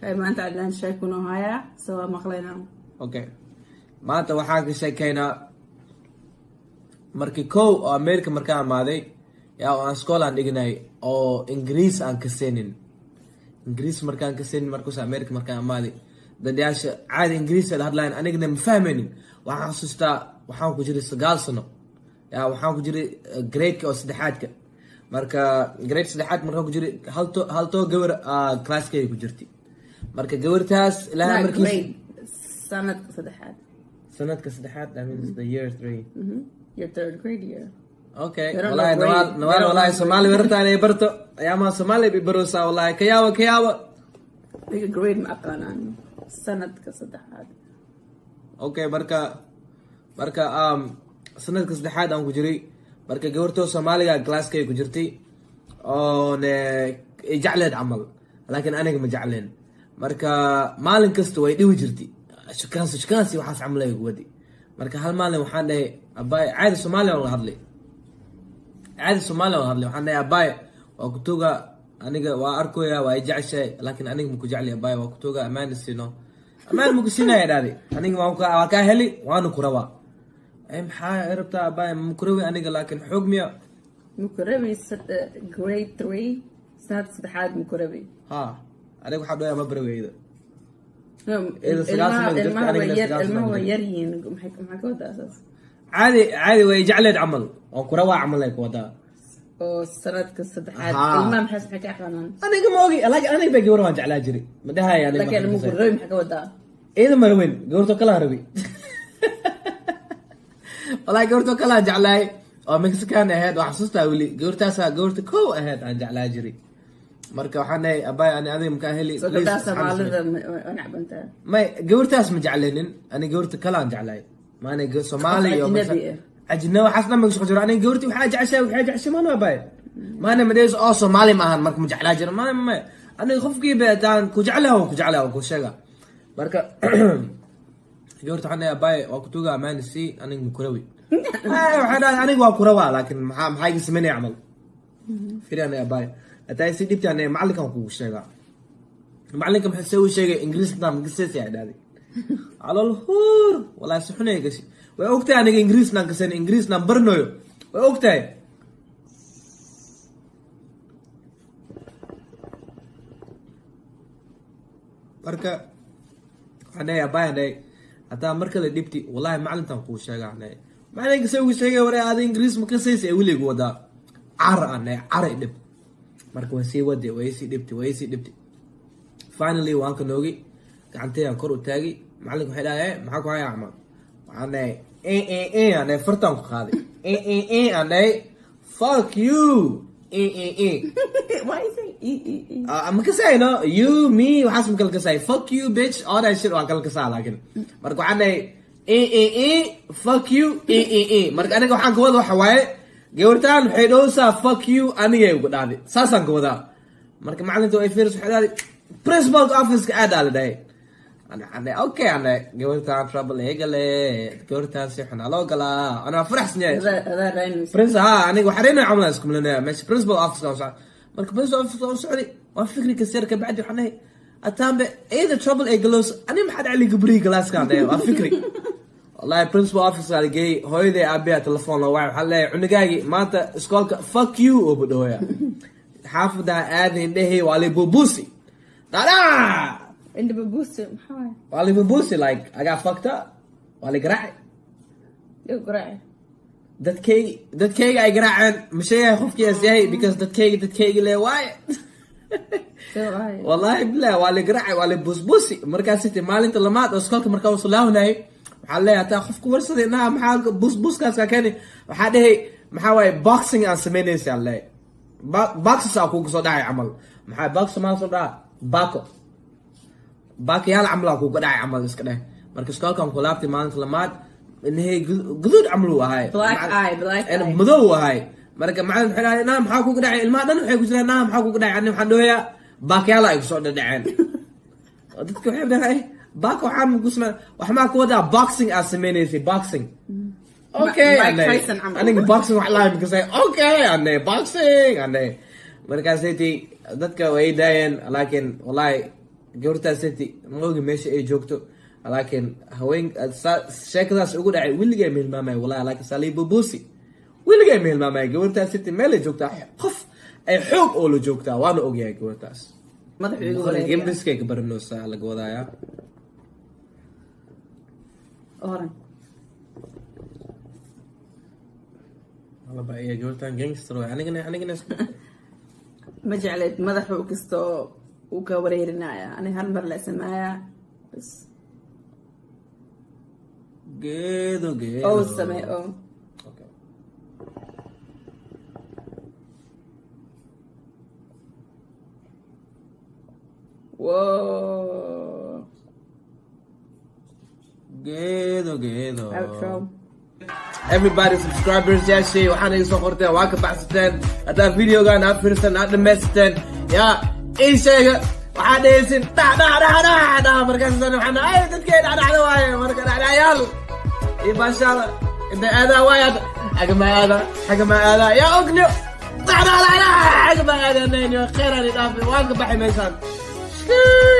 Hey, maanta Cadnaan sheeko noo hayaa, so waa maqlaynaa. Okay, maanta waxaan ka sheekeynaa markii kow oo America markaan amaaday, yaa, oo aan school aan dhignay oo Ingiriis aan kaseenin. Ingiriis markaan kaseenin, markuus America markaan amaaday, dadayaasha caadi Ingiriis ay la hadlayan, anigana ma fahmaynin. Waxaan xasuustaa waxaan ku jiray 9 sano, yaa, waxaan ku jiray gradeka oo saddexaadka. Marka grade saddexaad markaan ku jiray, haltoo gabar classkayga ku jirtay. Marka gabartaas ilaahay Not markiis grade, sanadka saddexaad. Sanadka saddexaad, that means the year three. Your third grade year. Okay. They don't Wallahi know grade. Nawaal, They Nawaal, don't wallahi know. Soomaali warartaan ay barto ayaamaha Soomaali bay baroosaa, wallahi ka yaaba, ka yaaba. Iga grade ma aqaanaan, sanadka saddexaad. Okay, marka sanadka saddexaad aan ku jiray, marka gabartoo Soomaaliga classkay ku jirtay oon ay jecleed camal, laakiin aniga ma jecleen. Marka maalin kasta way dhiwi jirtay, shukaansi shukaansi waxaas camal ay wadi. Marka hal maalin waxaan dhahay, "Abaay," caadi Soomaaliya waan la hadlay, caadi Soomaaliya waan hadlay. Waxaan dhahay, "Abaay, waa kutuga, aniga waa arkoya, waa i jeceshahay, laakiin aniga maku jecli. Abaay, waa kutuga, ammaan sino, ammaan maku siinaya." Dhahday, "Aniga waa kaa heli, waana ku rabaa." "Ay, maxaa i rabtaa, abaay? Maku rabi aniga, laakiin xoog miya?" Mukurabi grade three, sanadka saddexaad mukurabi. Ha, aniga waxaa dhahaya ma baraweyda. No, Iyada 9 sano jirta, ilmaha anigana way yar 9 sano ilmaha way jirta. yar yihiin. Maxay ka wadaa saas? Caadi caadi way jecleed camal, waan ku rabaa camal ay ku wadaa. Oo sanadka saddexaad. Haa. Ilmaha maxay ka aqaanaan? Aniga ma ogi, laakiin aniga bay gabar waan jeclaa jiray, ma dhahay aniga. Laakiin mukurabi maxay ka wadaa? Iyada ma rabin, gabartoo kalaa rabi. Wallahi gabartoo kalaa jeclaay oo Mexican ahayd, waa xasuustaa weli. Gabartaasaa gabarta kow ahayd aan jeclaa jiray. Marka waxaan dhahay, "Abaay, ani adiga makaa heli." So Please, gabdhaha asxaab. Soomaalida waa nacbantaa? May, gabartaas ma jeclaynin ani, gabarta kalaan jeclaay. Maana Soomaali Qof iyo ajnabi ah. Ajnabi waxaas dhan ma jiro. Aniga gabarti waxaa jeceshahay, waxaa jeceshay maana, abaay, maana madheys oo Soomaali ma ahan. Marka ma jeclaa jira maana, ma aniga qofkii ba haddaan ku jeclaha, waan ku jeclaha, waan ku sheega. Marka gabarta waxaan dhahay, "Abaay, waa kutuga, amaani si, aniga makurawi." Ay, waxay dhahay, "Aniga waa kurawaa, laakiin maxaa iga sameynaya camal?" Firi, anay abaay hataa si dhibti, anay macalinkan kugu sheegaa. Macalinka maxay se uu sheegay? "Ingiriis intaan makaseysi," ay dhahday. Calool huur, wallahi si xun ay gashay. Way ogtahay aniga Ingiriisnaan kasen, Ingiriisnaan baranayo, way ogtahay. Marka waxaan dhahay, "Abaay," aan dhahay, "hataa mar kale dhibti, wallahi macalintan kuu sheega." Aan dhahay, "Macalinka se ugu sheegay? Ware aada Ingiriis ma kasaysa?" Ee weligu wadaa cara, aan dhahay, cara i dhib. Marka waan sii wade, way sii dhibti, way sii dhibti. Finally waan ka noogi, gacantayaan kor u taagi. Macalinka waxay dhahay, "Maxaa ku haya camal?" Waxaan dhahay, "E e e," aan dhahay, fartaan ku qaaday, "E e e," aan dhahay, "Fuck you, e e e." Why you say e e e? Ma kasay, no, you me waxaas ma kala kasay. Fuck you, bitch, all that shit waa kala kasaa, laakiin marka waxaan dhahay, "E e e, fuck you, e e e." Marka aniga waxaan ka wada waxa waaye, gabartaan waxay dhowsaa "fuck you" anigay ugu dhahday, saasaan ka wadaa. Marka macalinta way fiiris, waxay dhahday, "Principalka officeka aad," aa la dhahay. Ana waxaan dhahay, "Okay," aan dhahay, "gabartaan trouble igale, gabartaan si xun aa loo galaa." Anaa faraxsan yahay. Adaa raynaysa. Prince ha, aniga waxaa reynaya camal aan isku malinaya meesha principal office aan socday. Marka principal office aan socday, waan fikri ka sir. Kabacdi waxaan dhahay, ataanbe iyada trouble ay galos, ani maxaa dhacay gabrihi glasskaan dhahay? Waa fikri, wallahi. Principal office aa la geeyey. Hooyaday aabiyaa telefoon loo wacay. Waxaa leeyahay, "Cunugaagii maanta iskoolka fuck you oo badhooya." Xaafadaha aadayn dhehi, waa li bubusi dada. Indha babuusi maxaa waaye? Waa li bubusi, like I got fucked up, waa li garaacay. Igu garaaci. Dadkayga ay garaaceen, ma sheegahay qofkii as yahay, because dadkayga le waaye. See waaye? Wallahi bilah, waa la garaacay, waa la busbusi. Markaas iti maalinta lamaad oo iskoolka markaa usoo laawanayay, waxaa leeyahay, hataa qofku warsaday inaha, "Maxaa busbuskaas kaa keeni?" Waxaa dhahay, "Maxaa waaye, boxing aan samaynaysa," aan leeyahay. Boxes aa kugu soo dhacay camal. Maxaa box maa soo dhaca? Bako baakayaal camal aa kuga dhacay camal iska dheh. Marka iskoolkan ku laabtay maalinta lamaad, inahey guduud camal uu ahay. Black eye, black eye. Madow uu ahay. Marka macalin wuxuu dhahay, "Naa, maxaa kuga dhacay?" Ilmaha dhan waxay ku jiraan, "Naa, maxaa kuga dhacay?" Ani waxaan dhahayaa, "Baakayaal ay kusoo dhadhaceen." Oo dadka waxay dhahay, "Baaka waxaan ku samey, wax maa ku wadaa, boxing aad sameynaysay, boxing." Okay. Mike Anay Tyson camal. Aniga boxing wax lahay makasay. Okay, anay boxing anay. Markaasaytii dadka way daayeen, laakiin wallahi Gabartaas city ma ogi meesha ay joogto, laakiin haween sheekadaas ugu dhacay weligay ma hilmaamay wallahi. Laakiin salii bubusi weligay ma hilmaamay. Gabartaas city meel ay joogtaa, qof ay xoog oo la joogtaa, waana ogyahay gabartaas. Madaxu igu wareeriya. Gembiskay ka baranoosaa laga wadayaa. Oran. Alaba iya, gabartan gangster waay. Anigana Ma jecleed madaxu kastoo uu ka wareerinaya. Ani hal mar la sameeyaa bas. Geedo geedo. Oo samee oo. Okay. Whoa. Geedo geedo. Outro. Everybody, subscribers yaashay, waxaana iga soo qorteen waa ka baxsateen. Haddaa videogan aad fiirsan, aad dhamaysateen, yaa ii sheega waxaa dhehaysin dhac dhac dhac dhac dhac. Markaas waxaan ay dadkay dhacdhacda waaye. Marka dhacdhacyaal iyo baashaada inta aadaa waaye, hadda xagama aada, xagama aada, yaa ogniyo dhac dhac dhac dhac, xagama aada nayniyo. Kheeraan i dhaafay, waan ka baxay meeshaan. Shii.